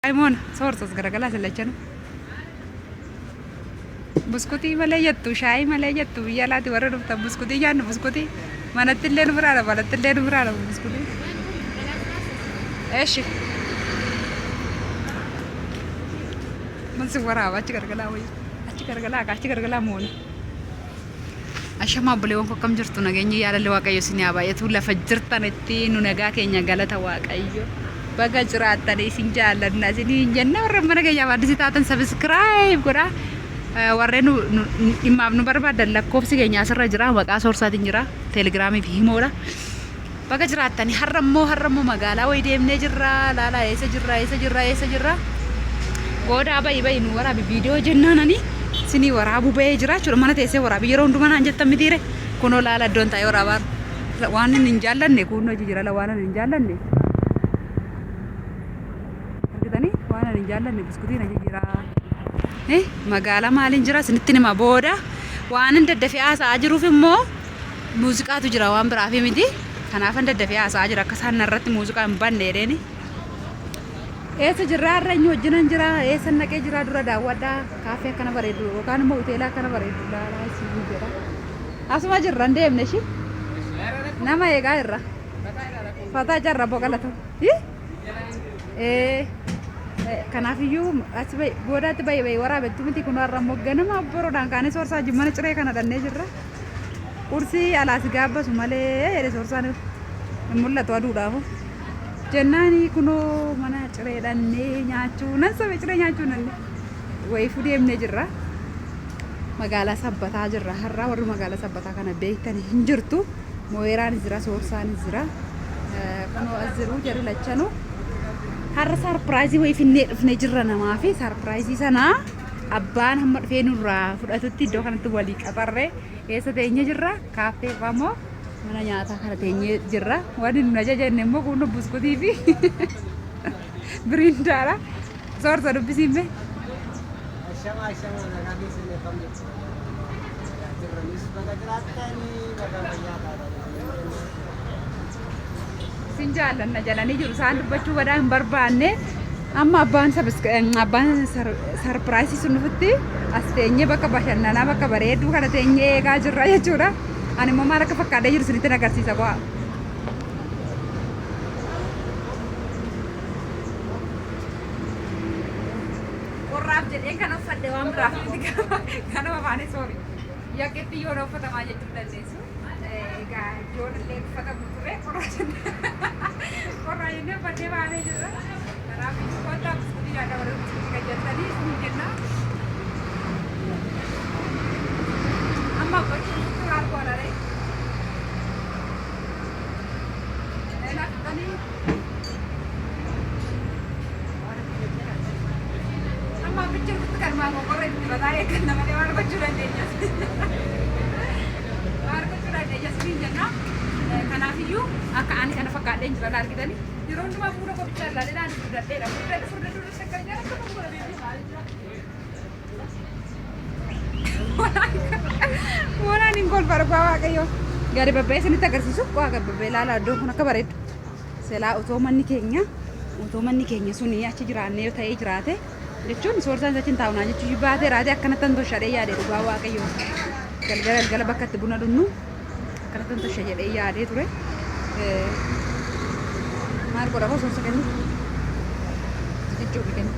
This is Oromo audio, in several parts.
Moona soorsas garagalaa isin lachanuu. Buskutii malee jettu shaayii malee jettu biyya alaati warra dhuftan buskutii nyaannu buskutii manatti illee nu biraa dhabu alatti illee nu biraa dhabu buskutii. Eshi. Mun si waraaba achi garagalaa wayii achi garagalaa achi garagalaa moona. Ashamaa obboleewwan koo akkam jirtu nageenyi yaalalli waaqayyo isin haa baay'atu lafa jirtanitti nu nagaa keenya galata waaqayyo baga jiraattanii isin jaallanna isin hin jenne warra mana keenyaaf addisii taatan sabiskiraayib godhaa warreen dhimmaaf nu barbaadan lakkoofsi keenya asirra jira maqaa soorsaatiin jira teelegiraamii fi himoodha baga jiraattanii har'a immoo har'a immoo magaalaa wayii deemnee jirra laalaa eessa jirra eessa jirra eessa jirra goodaa bayi bayi nu waraabi viidiyoo jennaan ani sinii waraabuu bahee jira jechuudha mana teessee waraabi yeroo hundumaa naan jettan mitiire kunoo laala iddoon taa'ee waraabaa waan inni hin jaallanne kunoo jijjiirala waan inni hin jaallanne argitanii waan ani hin jaallanne buskutiin achi jira magaalaa maaliin jira isinitti hima booda waan hin daddafee haasa'aa jiruuf immoo Muuziqaatu jira waan biraafi miti. Kanaafan daddafee haasa'aa jira akka isaan narratti muuziqaa hin banne jedheeni. Eessa jirraa har'a eenyu wajjinan jira eessa naqee jira dura daawwadhaa kaaffee akkana bareeddu yookaan immoo hoteela akkana bareeddu laalaa isin jedha. Asuma jirra hin deemne ishii. Nama eegaa irra. Fataa jarra boqalatu. Ee kanaafiyyuu as bahi goodaatti bahi bahi waraabettu miti kun har'a immoo ganama boroodhaan kaanee soorsaa mana ciree kana dhannee jirra. Qursii alaa si gaabbasu malee jedhe soorsaan hin mul'atu aduudhaafu. Jennaani kunoo mana ciree dhannee nyaachuu nan sabe ciree nyaachuu nanne wayiifuu deemnee jirra. Magaalaa Sabbataa jirra har'a warri magaalaa Sabbataa kana beektan hin jirtu. Mooyeraanis jira soorsaanis jira. Kunoo as jiru jarri lachanuu. Har'a saarpiraayizii wayii finnee dhufnee jirra namaa fi saarpiraayizii sanaa abbaan hamma dhufee nurraa fudhatutti iddoo kanatti walii qaxarree eessa teenyee jirra kaaffee immoo mana nyaataa kana teenyee jirra wanni nun ajajanne immoo kun buskutii fi biriindaadha soorsa dubbisiin mee Ashama ashama nagaa keessan akkam jirtu? Nagaa jirranis baga jiraattanii baga fayyaa taatanii. Isin jaallanna jedhanii jiru isaan dubbachuu badaa hin barbaanne amma abbaan abbaan sarpiraayisii sun dhufutti as teenyee bakka bashannanaa bakka bareedduu kana teenyee eegaa jirra jechuudha. Ani immoo maal akka fakkaadhee jiru isinitti agarsiisa bu'aa. Qorraaf jedhee kan uffadhe waan biraaf miti kanuma afaanii soori. Yakketti yoon uffatamaa jechuu dandeessu. Egaa iddoon illee uffatamu ture qorraa jennee qorraa jennee uffannee baanee jirra. Kanaaf iyyuu kottaa buskutii nyaadhaa warri buskutii kan jettanii isin jenna. Amma gochuun sitti maal goona ree? Laftanii amma bichirtutti kan maal qorra itti bataa eegganna malee maal gochuu dandeenya? Maal gochuu dandeenya isiniin jenna. Kanaafiyyuu akka ani kana fakkaadheen jira na argitanii. Yeroo hundumaa fuula koo bichaa ilaalee naan furdadheera. Furdadhe furdadhe furdadhe akka jara akka tokko godha beeku. Moonaan hin kolfa dhugaa waaqayyoo. Gadi babba'ee isinitti agarsiisu waa gadi babba'ee ilaalaa iddoon kun akka bareedu. Silaa otoo manni keenya otoo manni keenya suni achi jiraannee yoo ta'ee jiraate jechuun soorsaan achi hin taa'u naa jechuun baatee raatee akkanatti tan toshadhee yaade dhugaa waaqayyoo. Galgala galgala bakka itti buna dhunnu akkanatti tan tosha jedhee yaadee ture. Maal godha koo soorsa kennu? Jechuun kennu.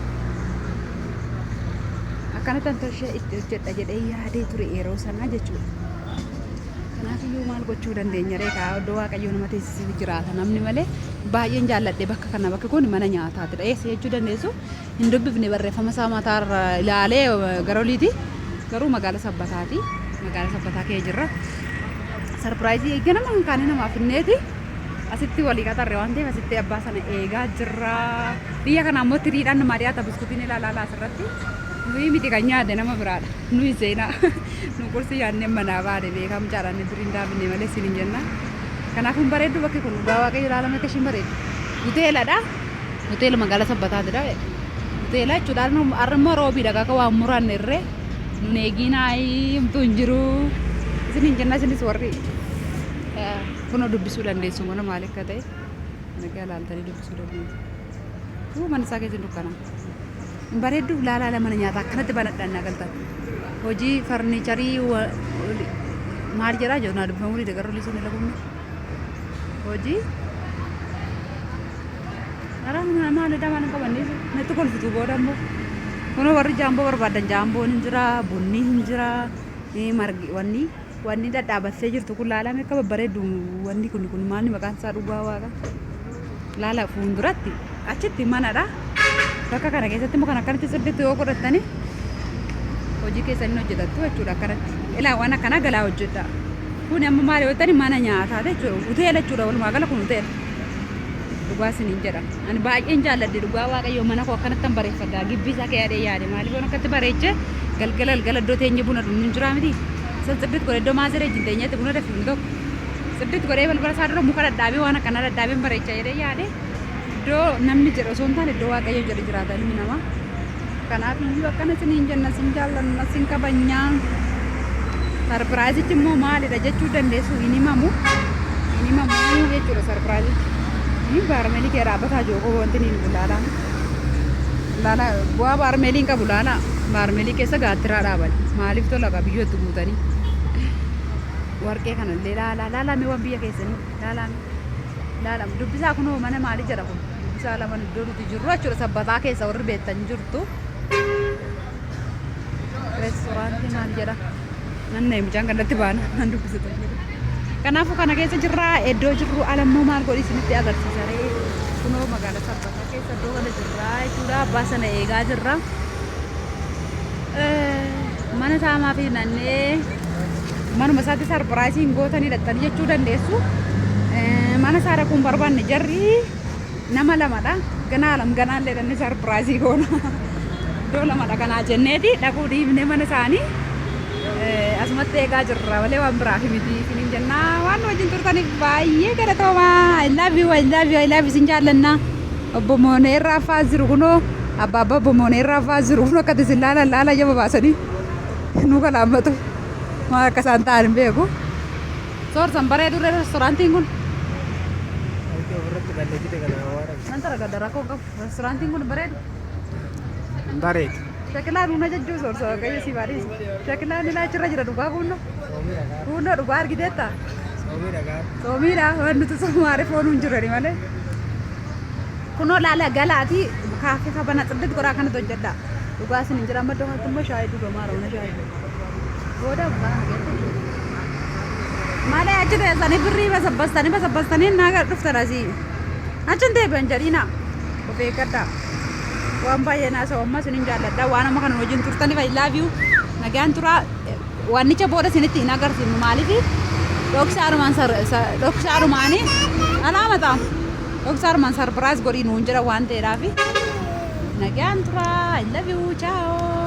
Akkanatti tan toshee itti hojjedha jedhee yaadee ture yeroo sanaa jechuudha. Kanaafiyyuu maal gochuu dandeenya ree kaa iddoo waaqayyoo nama teessisee jiraata namni malee baay'een jaalladhe bakka kana bakki kun mana nyaataatidha. Eessa jechuu dandeessu hin dubbifne barreeffama isaa mataarra ilaalee gara oliiti garuu magaala sabbataati magaala sabbataa kee jirra. Sarpiraayizii ganama kan kaanee namaaf finneeti asitti walii qaxarre waan ta'eef asitti abbaa sana eegaa jirra. Biyya kana ammoo tiriidhaan namaa dhiyaata buskutiin ilaalaa asirratti. Nuyi miti kan nyaate nama biraadha. Nuyi seenaa. Nu qursi nyaannee manaa baane beekaa mucaadhaan biriin daabne malee siin hin jenna. Kanaafuu hin bareeddu bakki kun dhugaa waaqayyo ilaalame akka ishiin bareeddu. Hoteeladha. Hoteela magaalaa sabbataatidha. Hoteela jechuudha. Har'a immoo roobiidha akka waan muranne irree. Nun eeginaa himtuu hin jiru. Isin hin jenna isinis warri kunoo dubbisuu dandeessu mana maal akka ta'e. Nagaa ilaaltanii dubbisuu dandeessu. Mana isaa keessa dukkana. Hin bareeddu laalaa mana nyaataa akkanatti banadhaan naa galtan. Hojii farniicharii maal jedhaa jiru naa dubbifamuu dide garuu lisuun hin lagumne. Hojii Karaa maal maal hin qabanneef natti kolfitu booda immoo. Kunoo warri jaamboo barbaadan jaamboon hin jira, bunni hin jira, margi wanni wanni dhadhaabattee jirtu kun laalame akka babbareeddu wanni kun kun maalni maqaan isaa dhugaa waaqa. Laala fuulduratti achitti manadha. Bakka kana keessatti immoo kan akkanatti sirriitti yoo godhattani hojii keessan hojjetattu jechuudha akkanatti. Ilaa waan akkanaa galaa hojjedha. Kun amma maal yoo ta'an mana nyaataa jechuudha. Hoteela jechuudha walumaa gala kun hoteela. Dhugaa isiniin jedha. Ani baay'een jaalladhe dhugaa waaqayyoo mana koo akkanatti han bareeffadha. Gibbii isaa kee yaadee yaade maaliif waan akkatti bareeche galgala galgala iddoo teenye buna dhugnu hin jiraa miti. San sirriitti godhee iddoo maaziree ejjin teenyetti buna danfifnu tokko. Sirriitti godhee balbala isaa dura muka dhadhaabee waan akkanaa dhadhaabeen bareecha jedhee yaade iddoo namni jedhe osoo hin taane iddoo waaqayyo jedhe jiraata ilmi namaa. Kanaaf iyyuu akkana isiniin jenna sin jaallanna sin kabajnaa. Sarpiraayizichi immoo maalidha jechuu dandeessu hin himamu. Hin himamu jechuudha sarpiraayizichi. Inni baarmeelii kee dhaabbataa jiru koo wanti niin laalaa. Laalaa bu'aa baarmeeliin qabu laalaa. Baarmeelii keessa gaattiraa dhaaban. Maaliif tola qaba biyyootti guutanii. Warqee kanallee laalaa laalaa mee waan biyya keessanii laalaa mee. Laalaa dubbisaa kunoo mana maalii jedha kun dubbisaa laman iddoo nuti jirru jechuudha sabbataa keessa warri beektan jirtu. Reestooraantii maal jedha? Nan na'e mucaan kanatti baana nan dubbisa ta'e. Kanaafuu kana keessa jirra iddoo jirru alammoo maal godhi isinitti agarsiisa ree. Kunoo magaalaa sabbataa keessa iddoo kana jirra jechuudha abbaa sana eegaa jirra. Mana saamaa fi nannee manuma isaatti sarpiraayisii hin gootanii dhattanii jechuu dandeessu. Mana isaa dhaquu hin barbaanne jarri nama lamadha. Ganaa alam ganaallee dhannee sarpiraayisii goona. Iddoo lamadha kanaa jenneeti dhaquu dhiifnee mana isaanii asumatti eegaa jirra malee waan biraaf miti isiniin jennaa waan nu wajjin turtaniif baay'ee galatoomaa. I love you, I love you, I love you isin jaallanna. Obbo Moonee irraa fa'aa jiru kunoo abbaa obbo Moonee irraa fa'aa jiru kunoo akkatti isin laalan laala jaba baasanii nu kalaammatu. Maal akka isaan ta'an hin beeku. Soorsan bareedu reestooraantiin kun. Harki ofirratti balleessite kana hawaadha. Nan tara rakkoo qabu. Reestooraantiin kun bareedu. Bareedu. Shakilaan humna jajjuu soorsa waaqayyo si baadhiisa. Shakilaan ilaa achirra jira dhugaa kunno. Soomii dhagaa. Kunno dhugaa argiteetta. Soomii dhagaa. Soomiidha waan nuti soomaare foon hin jirani malee. Kunoo laala galaati kaaffee kabana xiddit godhaa kanatti hojjedha. Dhugaa isin hin jira amma iddoo kanatti immoo shaayii dhugamaa roona shaayii. Booda kana geessu. Malee achi teessanii birrii basabbastanii basabbastanii naa gara dhuftan asii. Achi hin deebi'an jedhiina. Of eeggadhaa. Waan baay'ee naasa'u amma isin hin jaalladha. Waan amma kana wajjin turtaniif I love you. Nagaan turaa. Wannicha booda isinitti hin agarsiifnu maaliif dhoksaadhumaan alaamata dhoksaadhumaan surprise godhii nuun jedha waan ta'eedhaafi. Nagaan turaa. I love you. Ciao.